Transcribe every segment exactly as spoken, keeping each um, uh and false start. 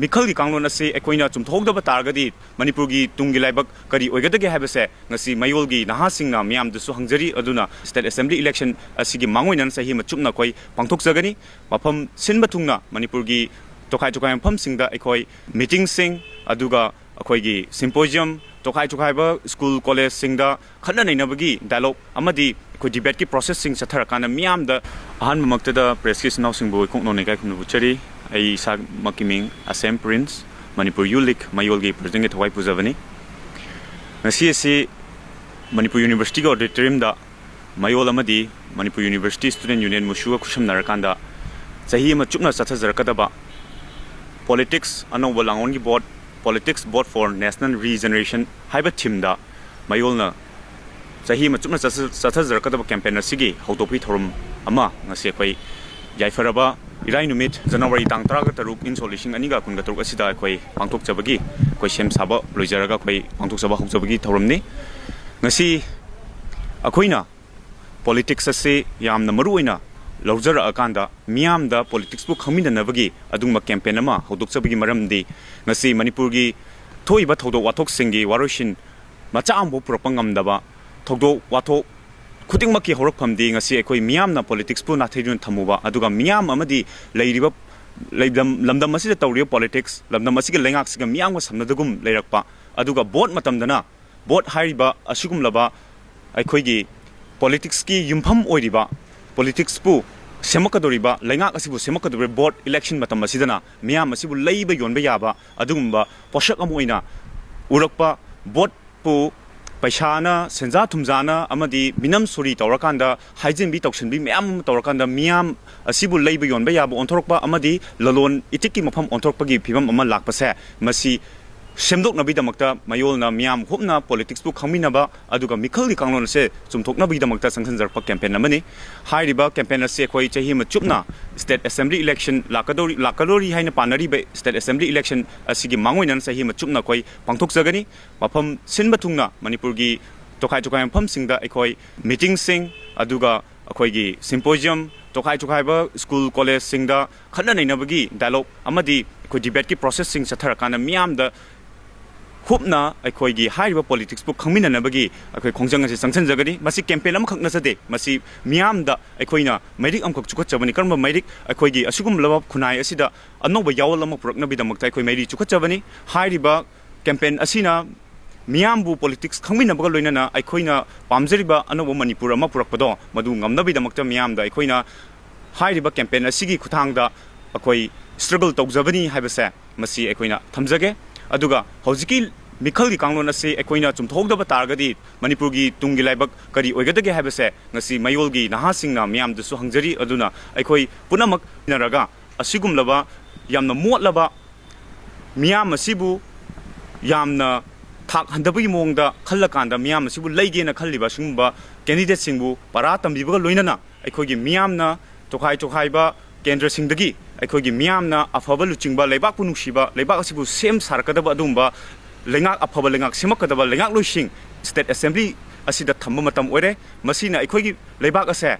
ꯃꯤꯈꯜꯒꯤ ꯀꯥꯡꯂꯣꯟ ꯑꯁꯤ ꯑꯩꯈꯣꯏꯅ ꯆꯨꯝꯊꯣꯛꯍꯧꯗꯕ ꯇꯥꯔꯒꯗꯤ ꯃꯅꯤꯄꯨꯔꯒꯤ ꯇꯨꯡꯒꯤ ꯂꯥꯏꯕꯛ ꯀꯔꯤ ꯑꯣꯏꯒꯗꯒꯦ ꯍꯥꯏꯕꯁꯦ ꯉꯁꯤ ꯃꯌꯣꯜꯒꯤ ꯅꯍꯥꯁꯤꯡꯅ ꯃꯤꯌꯥꯝꯗꯁꯨ ꯍꯪꯖꯔꯤ꯫ ꯑꯗꯨꯅ state assembly election ꯑꯁꯤꯒꯤ ꯃꯥꯡꯑꯣꯏꯅꯅ ꯆꯍꯤ ꯑꯃ ꯆꯨꯞꯅ ꯑꯩꯈꯣꯏ ꯄꯥꯡꯊꯣꯛꯆꯒꯅꯤ꯫ ꯃꯐꯝ ꯁꯤꯟꯕ ꯊꯨꯡꯅ ꯃꯅꯤꯄꯨꯔꯒꯤ ꯇꯣꯈꯥꯏ ꯇꯣꯈꯥꯏ ꯃꯐꯝꯁꯤꯡꯗ ꯑꯩꯈꯣꯏ meetingꯁꯤꯡ, ꯑꯗꯨꯒ ꯑꯩꯈꯣꯏꯒꯤ symposium, ꯇꯣꯈꯥꯏ ꯇꯣꯈꯥꯏꯕ school collegeꯁꯤꯡꯗ ꯈꯠꯅ ꯅꯩꯅꯕꯒꯤ dialogue ꯑꯃꯗꯤ ꯑꯩꯈꯣꯏ debateꯀꯤ processꯁꯤꯡ ꯆꯠꯊꯔꯀꯥꯟꯗ ꯃꯤꯌꯥꯝꯗ ꯑꯍꯥꯟꯕꯃꯛꯇꯗ pressꯀꯤ ꯏꯆꯤꯟ ꯏꯅꯥꯎꯁꯤꯡꯕꯨ ꯑꯩꯈꯣꯏ ꯅꯣꯡꯅ ꯏꯀꯥꯏ ꯈꯨꯝꯅꯕ ꯎꯠꯆꯔꯤ꯫ ꯑꯩ ꯏꯁꯥꯃꯛꯀꯤ ꯃꯤꯡ ꯑꯁꯦꯝ ꯄ꯭ꯔꯤꯟꯁ, ꯃꯅꯤꯄꯨꯔ ꯌꯨ ꯂꯤꯛ ꯃꯌꯣꯜꯒꯤ presidentꯀꯤ ꯊꯋꯥꯏ ꯄꯨꯖꯕꯅꯤ꯫ ꯉꯁꯤ ꯑꯁꯤ ꯃꯅꯤꯄꯨꯔ ꯌꯨꯅꯤꯚꯔꯁꯤꯇꯤꯒꯤ auditoriumꯗ ꯃꯌꯣꯜ ꯑꯃꯗꯤ ꯃꯅꯤꯄꯨꯔ ꯌꯨꯅꯤꯚꯔꯁꯤꯇꯤ student union ꯃꯨꯁꯨꯒ ꯈꯨꯠꯁꯝꯅꯔꯀꯥꯟꯗ ꯆꯍꯤ ꯑꯃ ꯆꯨꯞꯅ ꯆꯠꯊꯖꯔꯛꯀꯗꯕ politics ꯑꯅꯧꯕ ꯂꯥꯡꯑꯣꯟꯒꯤ vote, politics vote for national regeneration ꯍꯥꯏꯕ themeꯗ ꯃꯌꯣꯜꯅ ꯆꯍꯤ ꯑꯃ ꯆꯨꯞꯅ ꯆꯠꯊ-, ꯆꯠꯊꯖꯔꯛꯀꯗꯕ campaign ꯑꯁꯤꯒꯤ ꯍꯧꯗꯣꯛꯄꯒꯤ ꯊꯧꯔꯝ ꯑꯃ ꯉꯁꯤ ꯑꯩꯈꯣꯏ ꯌꯥꯏꯐꯔꯕ ꯏꯔꯥꯏ ꯅꯨꯃꯤꯠ January ꯇꯥꯡ ꯇꯔꯥꯒ ꯇꯔꯨꯛ ꯏꯪ ꯁꯣꯛ ꯂꯤꯁꯤꯡ ꯑꯅꯤꯒ ꯀꯨꯟꯒ ꯇꯔꯨꯛ ꯑꯁꯤꯗ ꯑꯩꯈꯣꯏ ꯄꯥꯡꯊꯣꯛꯆꯕꯒꯤ, ꯑꯩꯈꯣꯏ ꯁꯦꯝ ꯁꯥꯕ ꯂꯣꯏꯖꯔꯒ ꯑꯩꯈꯣꯏ ꯄꯥꯡꯊꯣꯛꯆꯕ ꯍꯧꯖꯕꯒꯤ ꯊꯧꯔꯝꯅꯤ꯫ ꯉꯁꯤ ꯑꯩꯈꯣꯏꯅ politics ꯑꯁꯤ ꯌꯥꯝꯅ ꯃꯔꯨ ꯑꯣꯏꯅ ꯂꯧꯖꯔꯛꯑꯀꯥꯟꯗ ꯃꯤꯌꯥꯝꯗ politicsꯄꯨ ꯈꯪꯃꯤꯟꯅꯅꯕꯒꯤ ꯑꯗꯨꯒꯨꯝꯕ campaign ꯑꯃ ꯍꯧꯗꯣꯛꯆꯕꯒꯤ ꯃꯔꯝꯗꯤ ꯉꯁꯤ ꯃꯅꯤꯄꯨꯔꯒꯤ ꯊꯣꯛꯏꯕ ꯊꯧꯗꯣꯛ ꯋꯥꯊꯣꯛꯁꯤꯡꯒꯤ ꯋꯥꯔꯣꯏꯁꯤꯟ ꯃꯆꯥ ꯑꯃꯐꯥꯎ ꯄꯨꯔꯛꯄ ꯉꯝꯗꯕ, ꯊꯧꯗꯣꯛ ꯋꯥꯊꯣꯛ ꯈꯨꯗꯤꯡꯃꯛꯀꯤ ꯍꯧꯔꯛꯐꯝꯗꯤ ꯉꯁꯤ ꯑꯩꯈꯣꯏ ꯃꯤꯌꯥꯝꯅ politicsꯄꯨ ꯅꯥꯊꯩꯗꯨꯅ ꯊꯝꯃꯨꯕ, ꯑꯗꯨꯒ ꯃꯤꯌꯥꯝ ꯑꯃꯗꯤ ꯂꯩꯔꯤꯕ ꯂꯝꯗꯝ, ꯂꯝꯗꯝ ꯑꯁꯤꯗ ꯇꯧꯔꯤꯕ politics, ꯂꯝꯗꯝ ꯑꯁꯤꯒꯤ ꯂꯩꯉꯥꯛꯁꯤꯒ ꯃꯤꯌꯥꯝꯒ ꯁꯝꯅꯗꯒꯨꯝ ꯂꯩꯔꯛꯄ, ꯑꯗꯨꯒ vote ꯃꯇꯝꯗꯅ vote ꯍꯥꯏꯔꯤꯕ ꯑꯁꯤꯒꯨꯝꯂꯕ ꯑꯩꯈꯣꯏꯒꯤ politicsꯀꯤ ꯌꯨꯝꯐꯝ ꯑꯣꯏꯔꯤꯕ, politicsꯄꯨ ꯁꯦꯝꯃꯛꯀꯗꯧꯔꯤꯕ, ꯂꯩꯉꯥꯛ ꯑꯁꯤꯕꯨ ꯁꯦꯝꯃꯛꯀꯗꯧꯔꯤꯕ vote election ꯃꯇꯝ ꯑꯁꯤꯗꯅ ꯃꯤꯌꯥꯝ ꯑꯁꯤꯕꯨ ꯂꯩꯕ ꯌꯣꯟꯕ ꯌꯥꯕ ꯑꯗꯨꯒꯨꯝꯕ ꯄꯣꯠꯁꯛ ꯑꯃ ꯑꯣꯏꯅ ꯎꯔꯛꯄ, voteꯄꯨ ꯄꯩꯁꯥꯅ, ꯁꯦꯟꯖꯥ ꯊꯨꯝꯖꯥꯅ ꯑꯃꯗꯤ ꯃꯤꯅꯝ ꯁꯣꯔꯤ ꯇꯧꯔꯀꯥꯟꯗ, ꯍꯥꯏꯖꯤꯟꯕꯤ ꯇꯧꯁꯤꯟꯕꯤ ꯃꯌꯥꯝ ꯑꯃ ꯇꯧꯔꯀꯥꯟꯗ ꯃꯤꯌꯥꯝ ꯑꯁꯤꯕꯨ ꯂꯩꯕ ꯌꯣꯟꯕ ꯌꯥꯕ ꯑꯣꯟꯊꯣꯔꯛꯄ ꯑꯃꯗꯤ ꯂꯂꯣꯟ ꯏꯇꯤꯛꯀꯤ ꯃꯐꯝ ꯑꯣꯟꯊꯣꯔꯛꯄꯒꯤ ꯐꯤꯕꯝ ꯑꯃ ꯂꯥꯛꯄꯁꯦ, ꯃꯁꯤ ꯁꯦꯝꯗꯣꯛꯅꯕꯒꯤꯗꯃꯛꯇ ꯃꯌꯣꯜꯅ ꯃꯤꯌꯥꯝ ꯍꯨꯞꯅ politicsꯄꯨ ꯈꯪꯃꯤꯟꯅꯕ ꯑꯗꯨꯒ ꯃꯤꯈꯜꯒꯤ ꯀꯥꯡꯂꯣꯟ ꯑꯁꯦ ꯆꯨꯝꯊꯣꯛꯅꯕꯒꯤꯗꯃꯛꯇ ꯆꯪꯁꯤꯟꯖꯔꯛꯄ campaign ꯑꯃꯅꯤ꯫ ꯍꯥꯏꯔꯤꯕ campaign ꯑꯁꯤ ꯑꯩꯈꯣꯏ ꯆꯍꯤ ꯑꯃ ꯆꯨꯞꯅ state assembly election ꯂꯥꯛꯀꯗꯧꯔꯤ, ꯂꯥꯛꯀꯗꯧꯔꯤ ꯍꯥꯏꯅ ꯄꯥꯅꯔꯤꯕ state assembly election ꯑꯁꯤꯒꯤ ꯃꯥꯡꯑꯣꯏꯅꯅ ꯆꯍꯤ ꯑꯃ ꯆꯨꯞꯅ ꯑꯩꯈꯣꯏ ꯄꯥꯡꯊꯣꯛꯆꯒꯅꯤ꯫ ꯃꯐꯝ ꯁꯤꯟꯕ ꯊꯨꯡꯅ ꯃꯅꯤꯄꯨꯔꯒꯤ ꯇꯣꯈꯥꯏ ꯇꯣꯈꯥꯏ ꯃꯐꯝꯁꯤꯡꯗ ꯑꯩꯈꯣꯏ meetingꯁꯤꯡ, ꯑꯗꯨꯒ ꯑꯩꯈꯣꯏꯒꯤ symposium, ꯇꯣꯈꯥꯏ ꯇꯣꯈꯥꯏꯕ school collegeꯁꯤꯡꯗ ꯈꯠꯅ ꯅꯩꯅꯕꯒꯤ dialogue ꯑꯃꯗꯤ ꯑꯩꯈꯣꯏ ꯗꯤꯕꯦꯠꯀꯤ ꯄ꯭ꯔꯣꯁꯦꯁꯁꯤꯡ ꯆꯠꯊꯔꯀꯥꯟꯗ ꯃꯤꯌꯥꯝꯗ ꯍꯨꯞꯅ ꯑꯩꯈꯣꯏꯒꯤ ꯍꯥꯏꯔꯤꯕ ꯄꯣꯂꯤꯇꯤꯛꯁꯄꯨ ꯈꯪꯃꯤꯟꯅꯅꯕꯒꯤ ꯑꯩꯈꯣꯏ ꯈꯣꯡꯖꯪ ꯑꯁꯤ ꯆꯪꯁꯤꯟꯖꯒꯅꯤ꯫ ꯃꯁꯤ ꯀꯦꯝꯄꯦꯟ ꯑꯃꯈꯛ ꯅꯠꯆꯗꯦ, ꯃꯁꯤ ꯃꯤꯌꯥꯝꯗ ꯑꯩꯈꯣꯏꯅ ꯃꯩꯔꯤꯛ ꯑꯃꯈꯛ ꯆꯨꯈꯠꯆꯕꯅꯤ꯫ ꯀꯔꯝꯕ ꯃꯩꯔꯤꯛ? ꯑꯩꯈꯣꯏꯒꯤ ꯑꯁꯤꯒꯨꯝꯂꯕ ꯈꯨꯟꯅꯥꯏ ꯑꯁꯤꯗ ꯑꯅꯧꯕ ꯌꯥꯑꯣꯜ ꯑꯃ ꯄꯨꯔꯛꯅꯕꯒꯤꯗꯃꯛꯇ ꯑꯩꯈꯣꯏ ꯃꯩꯔꯤ ꯆꯨꯈꯠꯆꯕꯅꯤ꯫ ꯍꯥꯏꯔꯤꯕ ꯀꯦꯝꯄꯦꯟ ꯑꯁꯤꯅ ꯃꯤꯌꯥꯝꯕꯨ ꯄꯣꯂꯤꯇꯤꯛꯁ ꯈꯪꯃꯤꯟꯅꯕꯒ ꯂꯣꯏꯅꯅ ꯑꯩꯈꯣꯏꯅ ꯄꯥꯝꯖꯔꯤꯕ ꯑꯅꯧꯕ ꯃꯅꯤꯄꯨꯔ ꯑꯃ ꯄꯨꯔꯛꯄꯗꯣ, ꯃꯗꯨ ꯉꯝꯅꯕꯒꯤꯗꯃꯛꯇ ꯃꯤꯌꯥꯝꯗ ꯑꯩꯈꯣꯏꯅ ꯍꯥꯏꯔꯤꯕ ꯀꯦꯝꯄꯦꯟ ꯑꯁꯤꯒꯤ ꯈꯨꯠꯊꯥꯡꯗ ꯑꯩꯈꯣꯏ ꯁ꯭ꯇ꯭ꯔꯒꯜ ꯇꯧꯖꯕꯅꯤ ꯍꯥꯏꯕꯁꯦ ꯃꯁꯤ ꯑꯩꯈꯣꯏꯅ ꯊꯝꯖꯒꯦ꯫ ꯑꯗꯨꯒ ꯍꯧꯖꯤꯛꯀꯤ ꯃꯤꯈꯜꯒꯤ ꯀꯥꯡꯂꯣꯟ ꯑꯁꯤ ꯑꯩꯈꯣꯏꯅ ꯆꯨꯝꯊꯣꯛꯍꯧꯗꯕ ꯇꯥꯔꯒꯗꯤ ꯃꯅꯤꯄꯨꯔꯒꯤ ꯇꯨꯡꯒꯤ ꯂꯥꯏꯕꯛ ꯀꯔꯤ ꯑꯣꯏꯒꯗꯒꯦ ꯍꯥꯏꯕꯁꯦ ꯉꯁꯤ ꯃꯌꯣꯜꯒꯤ ꯅꯍꯥꯁꯤꯡꯅ ꯃꯤꯌꯥꯝꯗꯁꯨ ꯍꯪꯖꯔꯤ꯫ ꯑꯗꯨꯅ ꯑꯩꯈꯣꯏ ꯄꯨꯝꯅꯃꯛ ꯏꯟꯅꯔꯒ ꯑꯁꯤꯒꯨꯝꯂꯕ ꯌꯥꯝꯅ ꯃꯣꯠꯂꯕ ꯃꯤꯌꯥꯝ ꯑꯁꯤꯕꯨ ꯌꯥꯝꯅ ꯊꯥꯛ ꯍꯟꯊꯕꯒꯤ ꯃꯑꯣꯡꯗ ꯈꯜꯂꯀꯥꯟꯗ ꯃꯤꯌꯥꯝ ꯑꯁꯤꯕꯨ ꯂꯩꯒꯦꯅ ꯈꯜꯂꯤꯕ ꯑꯁꯤꯒꯨꯝꯕ ꯀꯦꯟꯗꯤꯗꯦꯠꯁꯤꯡꯕꯨ ꯄꯔꯥ ꯇꯝꯕꯤꯕꯒ ꯂꯣꯏꯅꯅ ꯑꯩꯈꯣꯏꯒꯤ ꯃꯤꯌꯥꯝꯅ ꯇꯣꯈꯥꯏ ꯇꯣꯈꯥꯏꯕ ꯀꯦꯟꯗ꯭ꯔꯁꯤꯡꯗꯒꯤ ꯑꯩꯈꯣꯏꯒꯤ ꯃꯤꯌꯥꯝꯅ ꯑꯐꯕ ꯂꯨꯆꯤꯡꯕ, ꯂꯩꯕꯥꯛꯄꯨ ꯅꯨꯡꯁꯤꯕ, ꯂꯩꯕꯥꯛ ꯑꯁꯤꯕꯨ ꯁꯦꯝ ꯁꯥꯔꯛꯀꯗꯕ ꯑꯗꯨꯒꯨꯝꯕ ꯂꯩꯉꯥꯛ, ꯑꯐꯕ ꯂꯩꯉꯥꯛ ꯁꯦꯝꯃꯛꯀꯗꯕ ꯂꯩꯉꯥꯛꯂꯣꯏꯁꯤꯡ ꯁ꯭ꯇꯦꯠ ꯑꯦꯁꯦꯝꯕ꯭ꯂꯤ ꯑꯁꯤꯗ ꯊꯝꯕ ꯃꯇꯝ ꯑꯣꯏꯔꯦ꯫ ꯃꯁꯤꯅ ꯑꯩꯈꯣꯏꯒꯤ ꯂꯩꯕꯥꯛ ꯑꯁꯦ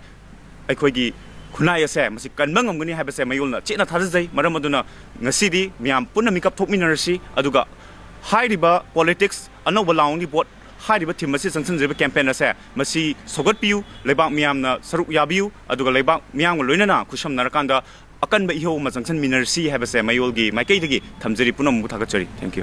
ꯑꯩꯈꯣꯏꯒꯤ ꯈꯨꯟꯅꯥꯏ ꯑꯁꯦ ꯃꯁꯤ ꯀꯟꯕ ꯉꯝꯒꯅꯤ ꯍꯥꯏꯕꯁꯦ ꯃꯌꯣꯜꯅ ꯆꯦꯠꯅ ꯊꯥꯖꯖꯩ꯫ ꯃꯔꯝ ꯑꯗꯨꯅ ꯉꯁꯤꯗꯤ ꯃꯤꯌꯥꯝ ꯄꯨꯟꯅ ꯃꯤꯀꯞ ꯊꯣꯛꯃꯤꯟꯅꯔꯁꯤ, ꯑꯗꯨꯒ ꯍꯥꯏꯔꯤꯕ ꯄꯣꯂꯤꯇꯤꯛꯁ ꯑꯅꯧꯕ ꯂꯥꯎꯑꯣꯡꯒꯤ ꯚꯣꯠ ꯍꯥꯏꯔꯤꯕ ꯊꯤꯝ ꯑꯁꯤ ꯆꯪꯁꯤꯟꯖꯔꯤꯕ ꯀꯦꯝꯄꯦꯟ ꯑꯁꯦ ꯃꯁꯤ ꯁꯧꯒꯠꯄꯤꯌꯨ, ꯂꯩꯕꯥꯛ ꯃꯤꯌꯥꯝꯅ ꯁꯔꯨꯛ ꯌꯥꯕꯤꯌꯨ, ꯑꯗꯨꯒ ꯂꯩꯕꯥꯛ ꯃꯤꯌꯥꯝꯒ ꯂꯣꯏꯅꯅ ꯈꯨꯠꯁꯝꯅꯔꯀꯥꯟꯗ ꯑꯀꯟꯕ ꯏꯍꯧ ꯑꯃ ꯆꯪꯁꯤꯟꯃꯤꯟꯅꯔꯁꯤ ꯍꯥꯏꯕꯁꯦ ꯃꯌꯣꯜꯒꯤ ꯃꯥꯏꯀꯩꯗꯒꯤ ꯊꯝꯖꯔꯤ꯫ ꯄꯨꯝꯅꯃꯛꯄꯨ ꯊꯥꯒꯠꯆꯔꯤ꯫ Thank you꯫